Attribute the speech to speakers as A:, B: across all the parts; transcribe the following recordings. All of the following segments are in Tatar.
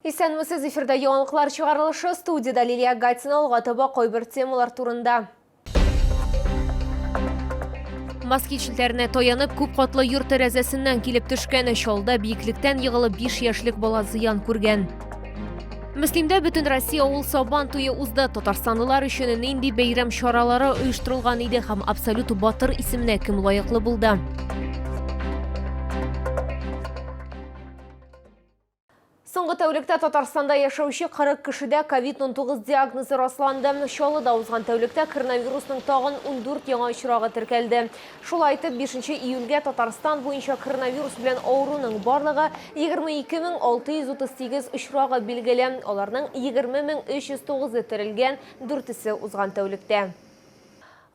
A: Исәнмесез, эфирда яңалыклар чыгарылышы, студиядә Лилия Гатина, алга таба кайбер темалар турында. Маски челтәренә таянып, күп катлы йорт тәрәзәсеннән килеп төшкән чалда биеклектән егылып 5 яшьлек бала зыян күргән. Мөслимдә бөтен Россия авыл сабан туе узды. Татарстанлылар өчен нинди бәйрәм чаралары оештырылган иде һәм абсолют батыр исеменә кем лаеклы булды? Соңгы тәүлектә Татарстанда яшәүче 40 кешедә COVID-19 диагнозы расланды. Чаллыда узган тәүлектә коронавирусның тагын 14 яңа очрагы теркәлде. Шулай итеп, 5 июльгә Татарстан буенча коронавирус белән авыруның барлыгы 22638 очрагы билгеле. Аларның 20309-ы терелгән, дүртесе узган тәүлектә.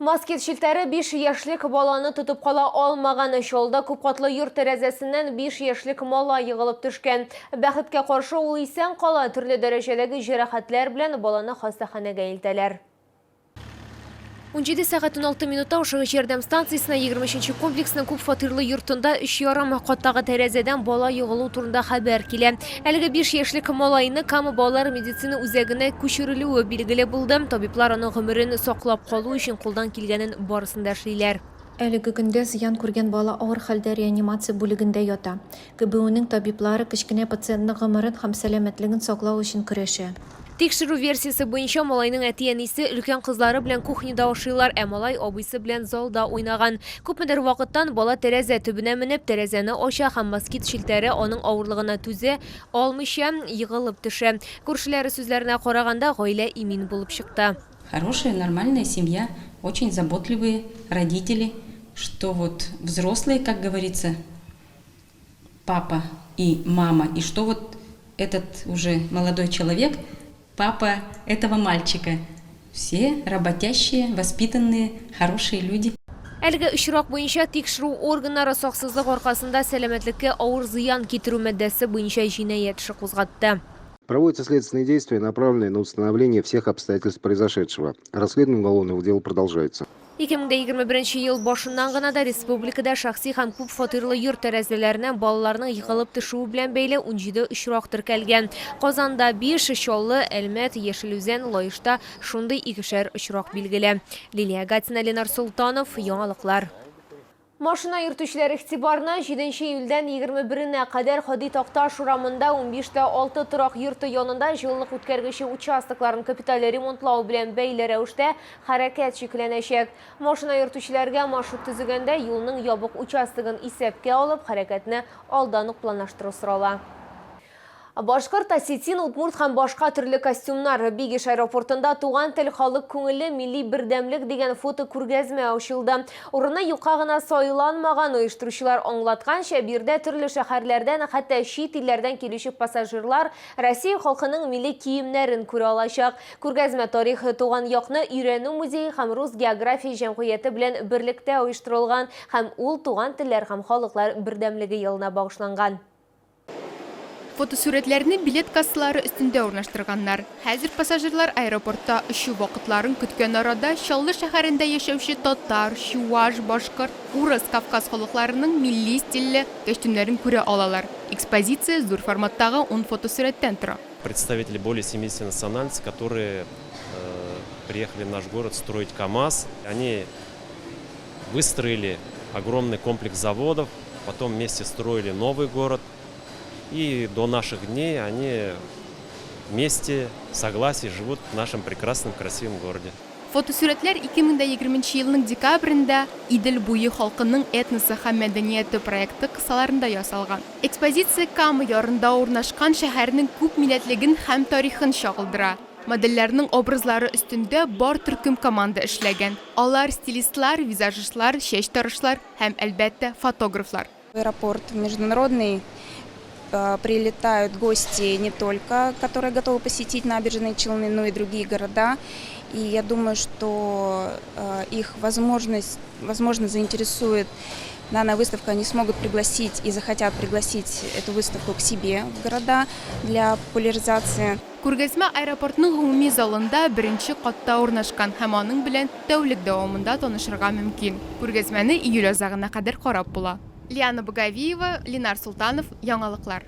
A: Москит челтәре 5 яшьлек баланы тотып кала алмаган. Чаллыда күпкатлы йорт тәрәзәсеннән 5 яшьлек малай егылып төшкән. Бәхеткә каршы, ул исән кала, төрле дәрәҗәдәге җәрәхәтләр белән баланы хастаханәгә илтәләр. 17 сәгать 16 минутта ашыгыч ярдәм станциясенә 23 нче комплексның күп фатирлы йортында өч ярым каттагы тәрәзәдән бала егылу турында хәбәр килә. Әлеге 5 яшьлек малайны Кама балалар медицина үзәгенә күчерелүе билгеле булды. Табиблар аның гомерен саклап калу өчен кулдан килгәнен барысын да эшлиләр.
B: Әлеге көндә зыян күргән бала авыр хәлдә реанимация бүлегендә ята. КБҮнең табиблары кечкенә пациентның гомерен һәм сәламәтлеген саклау өчен көрәшә.
A: Тикшерү версиясе буенча, малайның әти-әнисе өлкән кызлары белән кухняда ашыйлар, ә малай абыйсы белән залда уйнаган. Күпмедер вакыттан бала тәрәзә төбенә менеп, тәрәзәне ача һәм москит челтәре аның авырлыгына түзә алмыйча, егылып төшә. Күршеләре сүзләренә караганда, гаилә имин булып чыкты.
C: Хорошая, нормальная семья, очень заботливые родители, что вот взрослые, как говорится, папа и мама, и что вот этот уже молодой человек, папа этого мальчика. Все работящие, воспитанные, хорошие люди.
A: Әлеге очрак буенча тикшерү органнары саксызлык аркасында сәламәтлеккә авыр зыян китерү маддәсе буенча җинаять эше кузгатты.
D: Проводятся следственные действия, направленные на установление всех обстоятельств произошедшего. Расследование уголовного дела продолжается.
A: 2021 ел башыннан гына да республикада шәхси һәм күп фатирлы йорт тәрәзәләренә балаларның егылып төшүе белән бәйле 17 очрак теркәлгән. Казанда 5, Чаллы, Әлмәт, Яшел Үзән, Лаешта шундый икешәр очрак билгеле. Лилия Гатина, Ленар Солтанов, Яңалыклар. Машина йөртүчеләр игътибарына, җиденче июльдән 21-нә кадәр Һади Такташ урамында 15 тә 6 торак йорты янында җылылык үткәргече участокларын капиталь ремонтлау белән бәйле рәвештә хәрәкәт чикләнәчәк. Машина йөртүчеләргә маршрут төзегәндә юлның ябык участогын исәпкә алып, хәрәкәтне алдан ук планлаштыру сорала. Башкорт, осетин, удмурт һәм башка төрле костюмнар. Бигеш аэропортында Туган тел, халык күңеле, милли бердәмлек дигән фотокүргәзмә ачылды. Урыны юкка гына сайланмаган, оештыручылар аңлатканча, биредә төрле шәһәрләрдән, хәтта чит илләрдән килүче пассажирлар Россия халкының милли киемнәрен күрә алачак. Күргәзмә тарих, туган якны өйрәнү музее һәм Рус география җәмгыяте белән берлектә оештырылган һәм ул Туган телләр һәм халыклар бердәмлеге елына багышланган.
E: Фотосурәтләрне билет кассалары өстендә урнаштырганнар. Хәзер пассажирлар аэропортта очу вакытларын көткән арада Чаллы шәһәрендә яшәүче татар, чуаш, башкорт, урыс, кавказ халыкларының милли стильле костюмнарын күрә алалар. Экспозиция зур форматтагы ун фотосурәттән тора.
F: Представители более 70 национальностей, которые приехали в наш город строить КАМАЗ. Они выстроили огромный комплекс заводов, потом вместе строили новый город. И до наших дней они вместе, в согласии живут в нашем прекрасном, красивом городе.
E: Фотосурәтләр 2020 нче елның декабрендә Идел буе халкының этносы һәм мәдәнияте проекты кысаларында ясалган. Экспозиция Кама ярында урнашкан шәһәрнең күп милләтлеген һәм тарихын чагылдыра. Модельләрнең образлары өстендә бар төркем команда эшләгән. Алар, стилистлар, визажистлар, чәч тарашлар һәм, әлбәттә, фотографлар.
G: В аэропорт международный прилетают гости не только, которые готовы посетить Набережные Челны, но и другие города. И я думаю, что их возможность, возможно, заинтересует данная выставка, они смогут пригласить и захотят пригласить эту выставку к себе в города для популяризации.
E: Күргәзмә аэропортның гомуми залында беренче катта урнашкан һәм аның белән тәүлек дәвамында танышырга мөмкин. Күргәзмәне июль азагына кадәр карап була. Лиана Багавиева, Ленар Солтанов, Яңалыклар.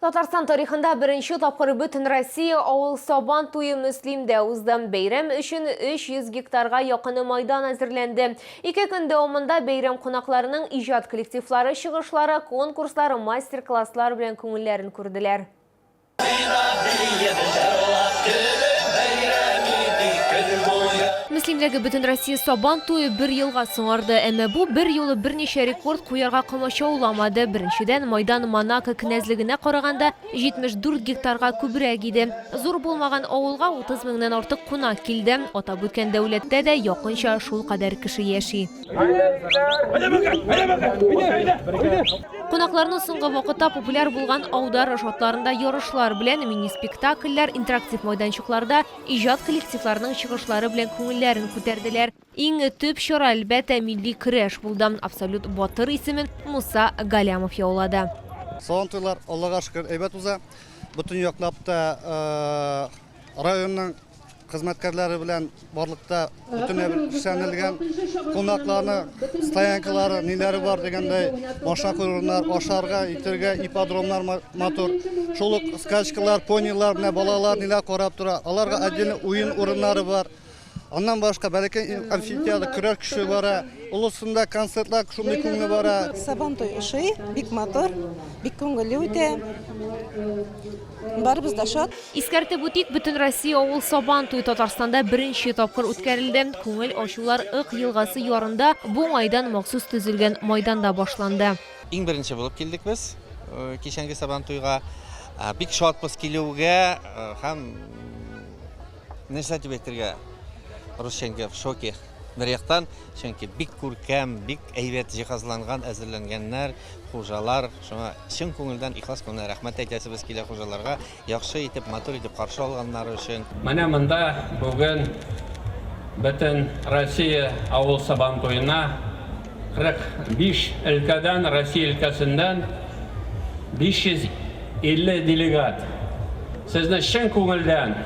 A: Татарстан тарихында беренче тапкыр Бөтенроссия авыл Сабан туе Мөслимдә узды. Бәйрәм өчен 300 гектарга якыны майдан әзерләнде. Ике көн дәвамында бәйрәм кунакларының иҗат коллективлары чыгышлары, конкурслар, мастер-класслар белән күңелләрен күрделәр. Мөслимдәге Бөтенроссия Сабан туе бер елга соңарды. Әмма бу бер юлы берничә рекорд куярга комачауламады. Беренчедән, майдан Монако князьлегенә караганда 74 гектарга күбрәк иде. Зур булмаган авылга 30 меңнән артык кунак килде. Атап үткән дәүләттә дә якынча шулкадәр кеше яши. Кунакларны соңгы вакытта популяр булган аударыш атларында ярышлар белән, мини-спектакльләр, интерактив майданчыкларда иҗат коллективларының чыгышлары белән күңелләрен күтәрделәр. Иң төп чара, әлбәттә, милли көрәш булды. Абсолют батыр исемен Муса Галямов яулады.
H: Сабантуйлар, Аллага шөкер, әйбәт уза. Бөтен яклап та районның хезмәткәрләре белән барлыкта бөтен әйбер эшләнелгән. Кунакларны стоянкалары, ниләре бар дигәндәй, машина кую урыннар, ашарга, итергә, ипподромнар матур. Шул ук скачкалар, понилар, менә балалар ниләр карап тора. Аларга отдельно уен урыннары бар. Аннан башка бәләкәй амфитеатр, көрәш көче бара. Олысында концертлар шундый күңелле бара.
I: Сабантуй ошый, бик матур, бик күңелле үтә. Барыбыз да шат.
A: Искәртеп үтик, Бөтенроссия авыл Сабан туе Татарстанда беренче тапкыр үткәрелде. Күңел ачулар Ык елгасы ярында бу уңайдан махсус төзелгән майданда башланды.
J: Иң беренче булып килдек без кичәнге Сабантуйга. Бик шатбыз килүгә һәм нәрсә дип әйтергә, русча в шоке бер яктан, чөнки бик күркәм, бик әйбәт җиһазланган, әзерләнгәннәр, хуҗалар. Шуңа чын күңелдән, ихлас күңелдән рәхмәт әйтәсебез килә хуҗаларга, яхшы итеп, матур итеп каршы алганнары өчен.
K: Менә монда бүген бөтен Россия авыл Сабантуена 45 өлкәдән, Россия өлкәсеннән 550 делегат. Сезне чын күңелдән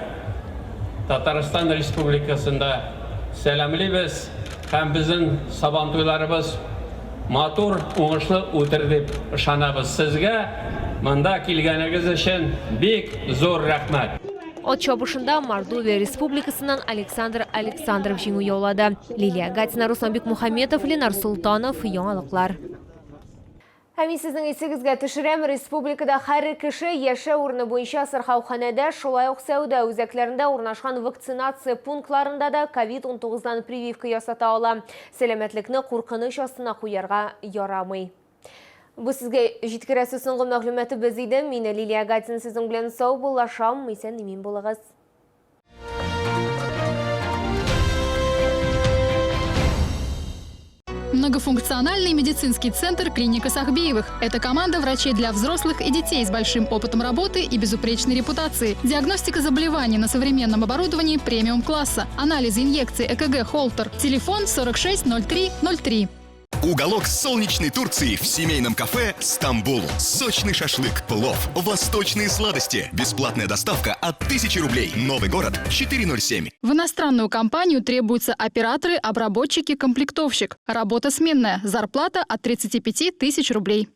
K: Татарстан Республикасында сәламлибез һәм безнең Сабантуйларыбыз матур, уңышлы үтер дип ышанабыз. Сезгә монда килгәнегез өчен бик зур рәхмәт!
A: Ат чабышында Мордовия Республикасыннан Александр Александров җиңү яулады. Лилия Гатина, Руслан Бикмухаметов, Ленар Солтанов, Яңалыклар. Ә мин сезнең исегезгә төшерәм, республикада һәр кеше яшәү урыны буенча сырхауханәдә, шулай ук сәүдә үзәкләрендә урнашкан вакцинация пунктларында да ковид-унтугыздан прививка ясата ала. Сәламәтлекне куркыныч астына куярга ярамый. Бу сезгә җиткерәсе соңгы мәгълүматыбыз иде. Мин Лилия Гатина сезнең белән саубуллашам. Исән-имин булыгыз.
L: Многофункциональный медицинский центр «Клиника Сахбиевых». Это команда врачей для взрослых и детей с большим опытом работы и безупречной репутацией. Диагностика заболеваний на современном оборудовании премиум-класса. Анализы, инъекции, ЭКГ, Холтер. Телефон 46 03 03.
M: Уголок солнечной Турции в семейном кафе «Стамбул». Сочный шашлык, плов, восточные сладости. Бесплатная доставка от 1000 рублей. Новый город 407.
L: В иностранную компанию требуются операторы, обработчики, комплектовщик. Работа сменная. Зарплата от 35 тысяч рублей.